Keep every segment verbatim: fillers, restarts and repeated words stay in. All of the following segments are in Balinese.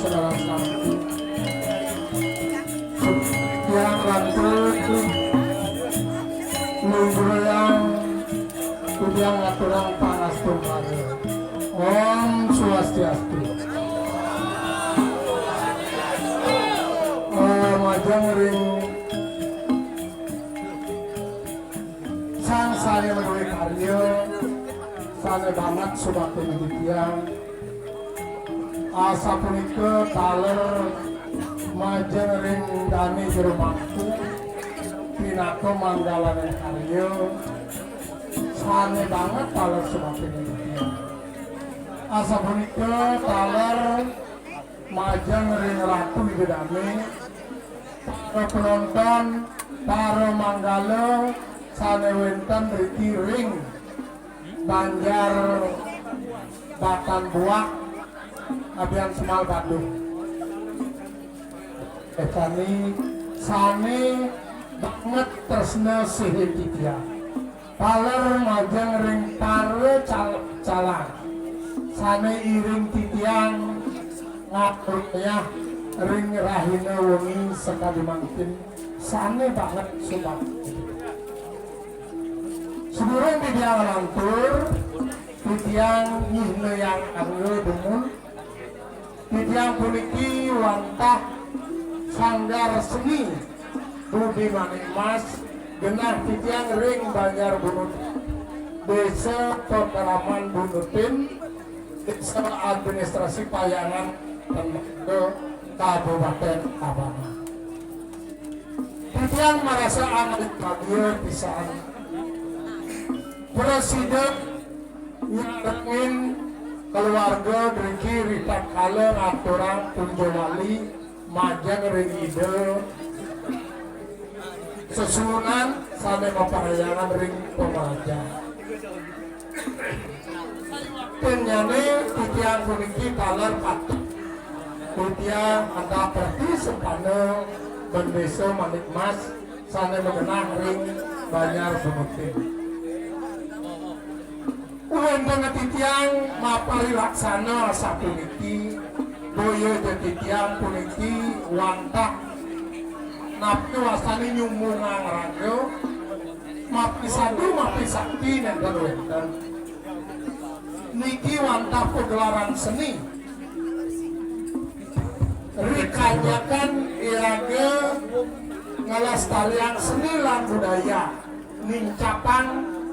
Saudara sami, yang lanjut, nunggurang, yang ngaturang panas tunggal. Om Swastiastu. Eh, majeng ring sang sané madué karya, sané banget subakti titiang. Asapunika taler majeng ring dané jero mangku, pinaka manggalaning karya, sané banget taler subakti titiang. Asapunika taler majeng ring Ratu Ida Dané, para penonton, para manggala sané wénten riki ring Banjar Batan Buak, Abian Semal Badung. Éh, sané, sané banget tresna sihin titiang. Taler majeng ring para cal-, calang sané iring titiang ngatur wayah ring rahina wengi sakadi mangkin, sané banget subakti. Sadurung titiang nglantur, titiang nyihnayang angga dumun. Titiang puniki wantah Sanggar Seni Budi Manik Mas, genah titiang ring Banjar Bunut, Désa Pakraman Bunutin, Désa Administrasi Payangan, Tembagé, Kabupatén Tabanan. Titiang marasa amat bagia pisan. Prasida nyarengin keluarga driki ritatkala ngaturang punjawali majeng ring Ida sesuunan sané maparhyangan ring pamrajan. Tennyané titiang puniki taler patut titiang antapreti sempana Bendésa Manik Mas sané magenah ring Banjar Bunutin. Wénten titiang maparilaksana sapuniki, boya ja titiang puniki wantah napi wastané nyumbungang raga, mapisadu, mapisakti nénten wénten. Niki wantah pagelaran seni. Rikanyakan iraga nglestariang seni lan budaya, nincapang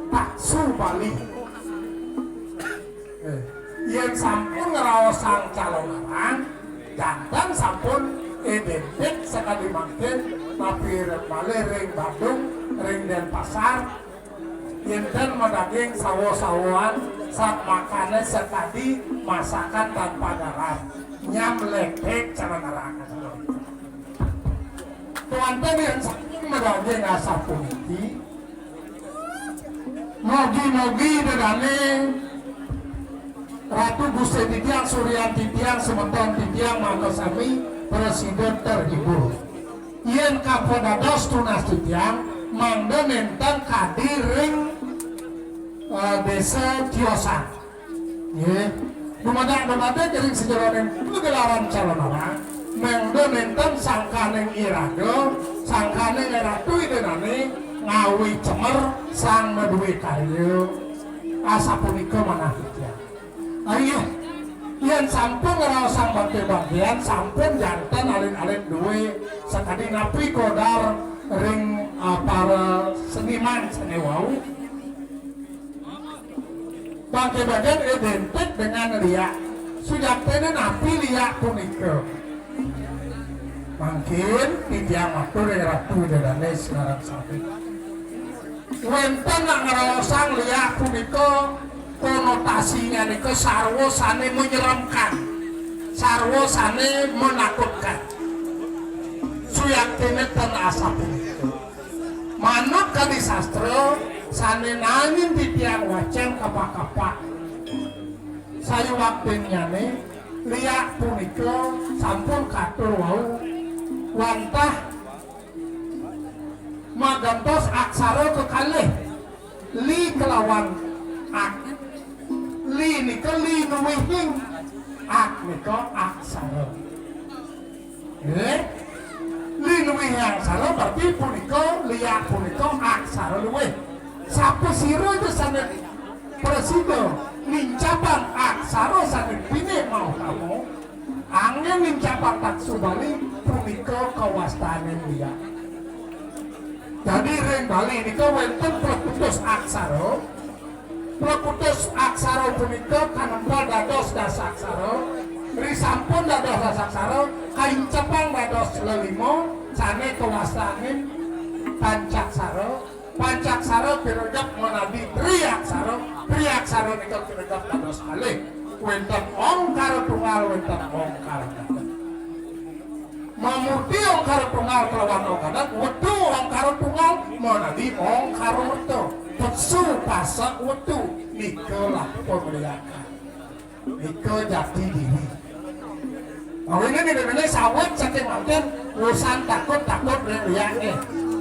taksu Bali. Éh, yén sampun ngraosang calonarang, janten sampun identik sakadi mangkin, napi malih ring Badung, ring Denpasar, yén ten madaging sawo-sawoan, sat makané sakadi masakan tanpa garam, nyam letek calonarang. Tuanten yén saking madaging asapuniki, mogi-mogi Ida Dané Ratu Gusti titiang, Suryan titiang, semeton titiang, mangda sami prasida terhibur. Yén kapadados tunas titiang, mangda nénten kadi ring, eh, Désa Tiosan. Nggih. Dumadak-dumadak ring sajeroning pagelaran calonarang, mangda nénten sangkaning iraga, sangkaning Ratu Ida Dané ngawi cemer sang madué karya. Asapunika manah titiang. Ayo, yén sampun ngraosang bangké-bangkéan, sampun janten alit-alit duwé sakadi napi kodar ring, ah, para seniman sané wau. Bangké-bangkéan identik dengan liak. Sujaktiné napi liak punika? Mangkin titiang matur ring Ratu Ida Dané sareng sami. Wénten nak ngraosang liak punika, konotasiné nika sarwa sané menyeramkan, sarwa sané menakutkan. Sujaktiné ten asapunika. Manut kadi sastra sané nanging titiang wacén kapak-kapak. Sayuwaktinnyané liak punika sampun katur wau wantah magentos aksara kekalih, li kelawan ak. Li nika li nuwihing, ak nika aksara. Eh, linuwih aksara berarti punika, liak punika aksara luwih. Sapasira ja sané prasida nincapang aksara sané pinih mautama, anggén nincapang taksu Bali punika kawastanin liak. Dadi ring Bali nika wénten plekutus aksara. Plekutus aksara punika kanempel dados dasaksara. Risampun dados dasaksara, kaincapang dados lelima, sané kawastanin pancaksara. Pancaksara piregep monadi triaksara. Triaksara nika piregep dados kalih. Wénten ongkara tunggal, wénten ongkara gandhèng. Mamurti ongkara tunggal kalawan ongkara, wetu ongkara tunggal, monadi ongkara werta. Pesu pasak wetu, nika lah pamriakan. Nika jati diri. Awinan ida dané sawit saking mangkin, wusan takut-takut ring liaké.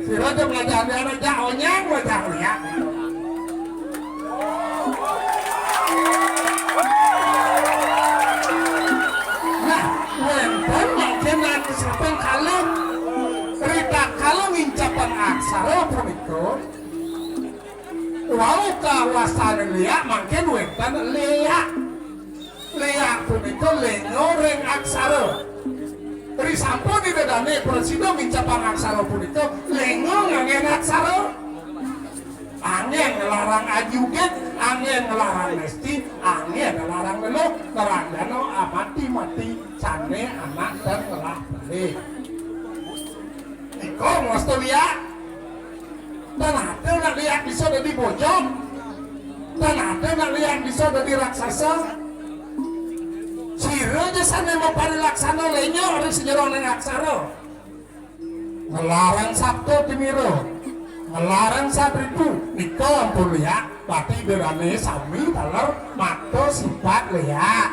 Sira ja mlajah liak, jak onyang mlajah liak. Nah, wénten mangkin lan sampun kalih, ritatkala ngincapang aksara punika, wau kawastanin liak mangkin wénten liak. Liak punika lénga ring aksara. Risampun ida dané prasida ngincapang aksara punika, lénga nganggén aksara. Anggén nglarang ajugit, anggén nglarang mésti, anggén nglarang leluh, ngranjana amati-mati sané anak tan ngelah balik. Nika ngasta liak. Tan ada nak liak bisa dadi bojog. Tan ada nak liak bisa dadi raksasa. Sira ja sané maparilaksana lénga ring sajeroning aksara. Nglarang sabda timira, nglarang satripu, nika ampun liak, pati ida dané sami taler mata sifat liak.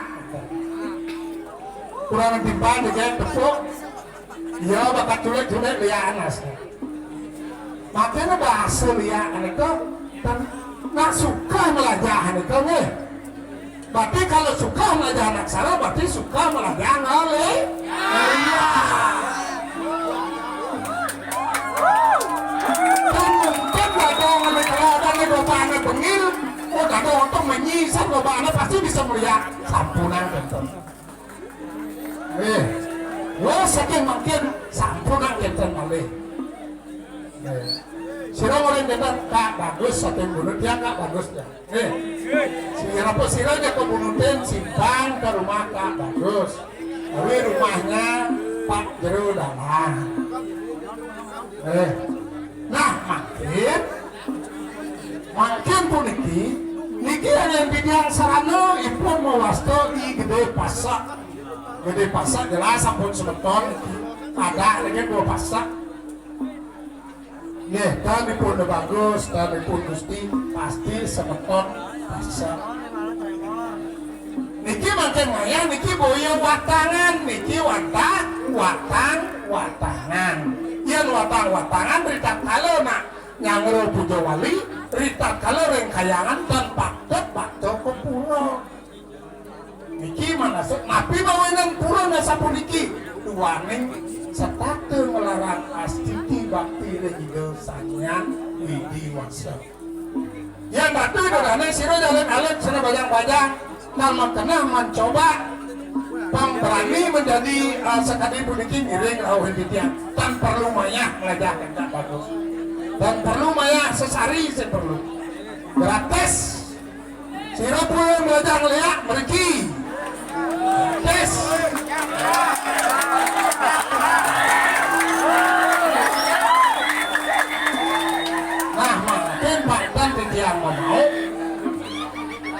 Kurang timpal dikit tepuk. Iya, bakat culik-culik liak anas. Makanya bahasa liak nika, kan, nak suka mlajah nika nggih. Berarti kalau suka mlajah aksara, berarti suka mlajah ngalih. Iya. Dan mungkin ada ngalih kalau ada nih bapaknya bengil, oh ada untuk menyisan bapaknya pasti bisa melihat sampunan gitu. Eh, wah saking mangkin sampunan kénten malih. Eh, sira ngoléng kénten Kak Bagus saking Bunut ya, Kak Bagus ya. Eh, sira apa sira ja ka Bunutin simpang ka rumah Kak Bagus. Tapi rumahnya Pak Jero Dalang. Eh, nah, mangkin, mangkin puniki, niki anggén titiang sarana ipun mawasta I Gedé Pasak. Gedé Pasak jelas sampun semeton niki. Ada niki dua pasak. Nggih, tan ipun Bagus, tan ipun Gusti, pasti semeton Pasak. Niki mangkin wayah niki boya watangan, niki watah, watang, watangan. Yén watang-watangan ritatkala nak nyanggra puja wali, ritatkala ring kahyangan tan patut bakta ka pura. Niki manasa napi mawinan pura sapuniki? Duaning setata nglarang astiti bakti ring Ida Sang Hyang Widhi Wasa. Yan ratu ida dané sira jalin alit sira bajang-bajang, tan makeneh mencoba pemberani menjadi, eh, sakadi puniki ngiring rauh titiang. Tan perlu mayah nglajah Kak Bagus. Tan perlu mayah sesari sing perlu. Gratis. Sira pun nglajah ngeliak mriki. Gratis. Nah, mangkin Pak Tan titiang mamau.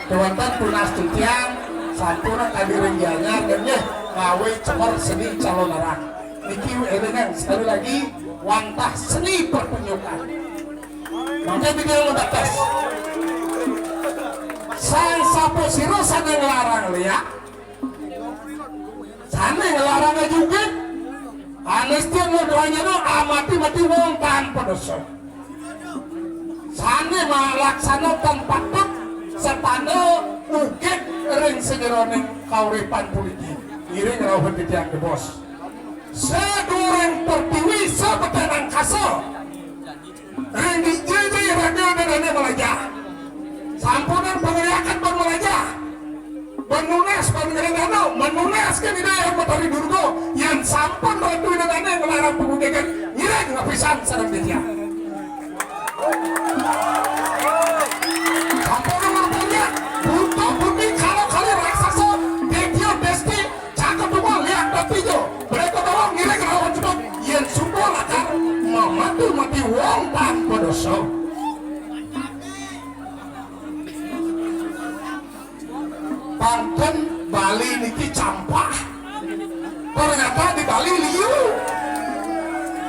Kewanten tunas titiang sampun kadi ring Gianyar nggih ngawé cemor seni calonarang. Niki élingang sekali lagi wantah seni pertunjukan. Mangkin titiang mabates. Sang sapa sira sané nglarang liak, sané nglarang ajugit, anestin nuduhanyana amati-mati wong tanpa dosa. Sané malaksana tan patut setanda ugit ring sajeroning kauripan puniki. Iring rauh titiang debos. Sadurung pertiwi sabeteng angkasa, ring dija ja iraga ida dane malajah. Sampunang pangriakan ban malajah, ban nunas, ban ngredana, manunas ka Ida Hyang Batari Durga, yan sampun Ratu Ida Dane nglarang pagundikan, ngiring apisan sareng titiang. Sampunang mapanjak, buta bumi, kala kali raksasa, detya desti, caket tunggal, liak dapija, mereka bawang ngiring rawan cepet, yen suba lakar mamati-mati wong tanpa dosa. Pangkén Bali niki campah. Ternyata di Bali liu.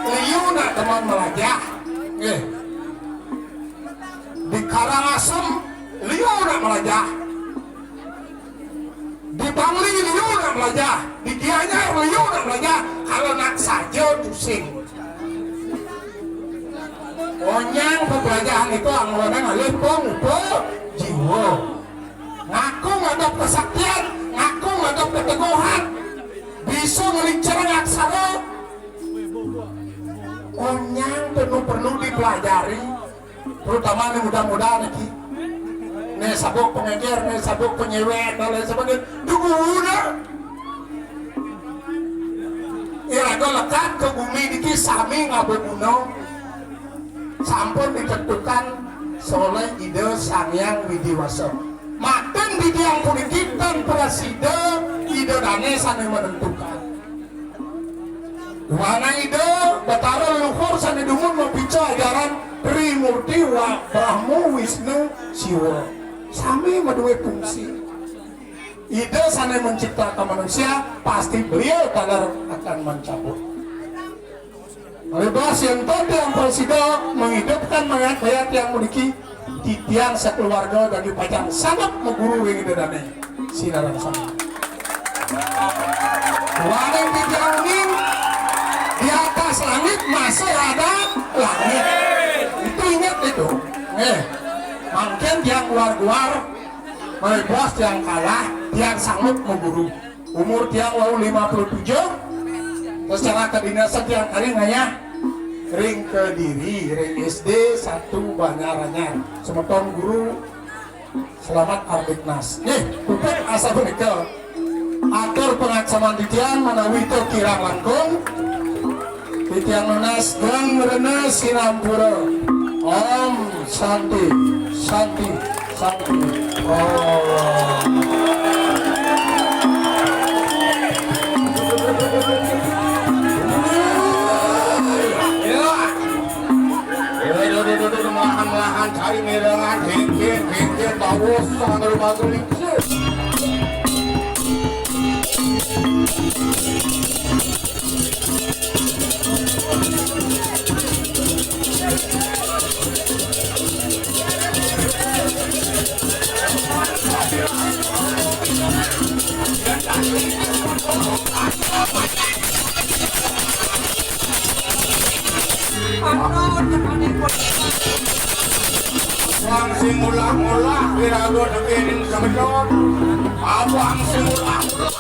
Liu nak demen melajah. Nggih. Di Karangasem liu nak melajah. Di Bangli liu nak melajah. Di Gianyar liu nak melajah. Kalau nak saja tusing. Onyang pepelajahan itu anggoné ngalih pangupa jiwa. Ngaku ngadep kesaktian, ngaku ngadep keteguhan, bisa ngelincirang aksara. Onyang perlu, perlu dipelajari, terutama né muda-muda niki. Né sabuk pengecer, né sabuk penyewet, dan lain sebagainya. Duh, udah. Iraga lekad ka gumi niki sami ngaba guna. Sampun ditentukan oleh Ida Sang Hyang Widi Wasa. Makin titiang puniki tan prasida Ida Dane sane menentukan. Duaning Ida Batara Leluhur sane dumun mapica ajaran Trimurti wa Brahma Wisnu Siwa. Sami madue fungsi. Ida sane menciptakan manusia, pasti beliau taler akan mencabut. Malih bas yen to tiang prasida menghidupkan mayat-mayat tiang puniki, titiang sakeluarga dadi pacang sanggup maguru ring Ida Dane. Sinareng sami. Duaning titiang uning, di atas langit masih ada langit. Itu ingat itu. Eh, mangkin tiang guar-guar, malih bas tiang kalah, tiang sanggup maguru. Umur tiang wau lima puluh tujuh. Secara kedinasan tiang kari ngayah ring Kediri, ring S D satu Banjar Anyar. Semeton guru Selamat Ardiknas. Nggih, puput asapunika. Atur pangaksaman titiang manawi ta kirang langkung. Titiang nunas geng rena sinampura. Om Santi, Santi, Santi. Om. Ya. Ya, ya, ya, ya, ya, melahan, melahan, cari mirengan, cincin, cincin, bawus, sangat rumah gelincir. Wong sing ulah-ulah, iraga nekenin semeton. Abang sing ulah-ulah.